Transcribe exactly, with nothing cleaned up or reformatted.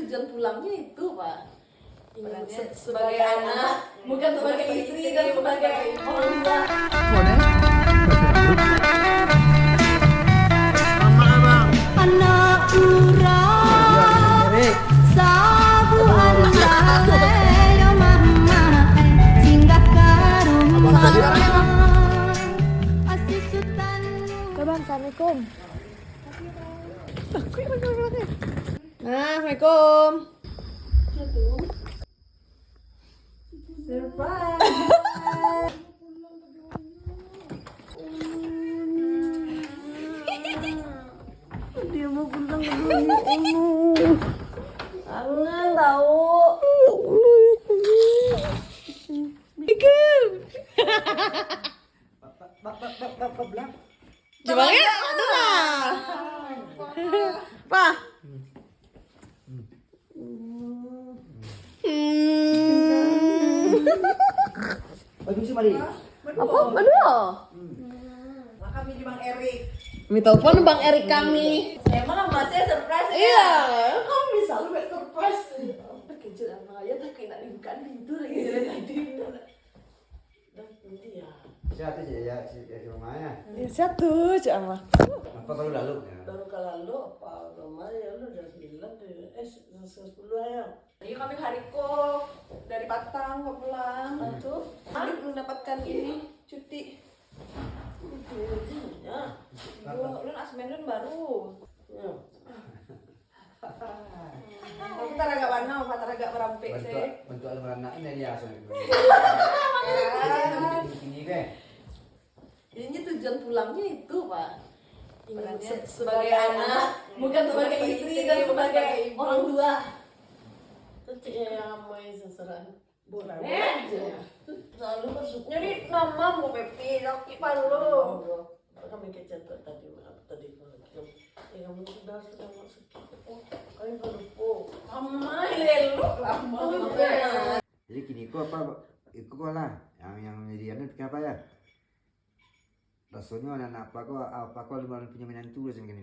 Tujuan pulangnya itu, Pak. Ingin se-, sebagai anak, bukan sebagai istri dan sebagai orang tua. Anak urang, sabuah lalai, yo mama, eh, singgah ka rumah. Asih Sutan. Bang, assalamualaikum. Nah, assalamualaikum. Surprise. Dia mau pulang dulu. Kangen tau. Ikut. Bak, bak, bak, bak, bak, bak, bak. Coba ya, aduh lah. Pah. Hmm. Aduh, si Mari. Apa? Aduh. Hmm. Kami di Bang Erik. Mi telepon Bang Erik kami. Emang masih surprise ya? Iya. Kok bisa lu buat surprise? Terkejut sama ya, tapi nak dibuka pintu lagi dari tadi. Dah, nanti ya. Siapa tu, Cik? Ya, si, ya, si Mama ya? Ya, siapa tu, Cik Ama? Apa baru lalu ya? Baru ka lalu, apa, Mama ya, lu dah sembilan tu ya. Eh, se-, se-, sepuluh ya. Iya, kami hari ko dari Patang ka pulang. Ah, tu. Kami mendapatkan ini, cuti. Ya. Dua bulan asmen baru. Ya. Aku taragak banau, Pak, taragak barampek. Bantuak, sih. Bantuak lu baranak ni dia asal. Ini deh. Ini tujuan pulangnya itu, Pak. Ingin se-, sebagai anak, bukan sebagai istri dan sebagai orang tua. Cik yang amai seseran. Bola. Eh? Lalu masuk. Jadi mama mau pepi, sakit palu. Kami kecil tadi, tadi. Eh, kamu sudah, sudah masuk. Oh, kami baru po. Mama, elok lama. Jadi kini ko apa, iko ko lah, yang, yang jadi anu, apa ya? Rasonyo anak-anak apa ko, apa ko, alun punyo minantu lah, sing kini.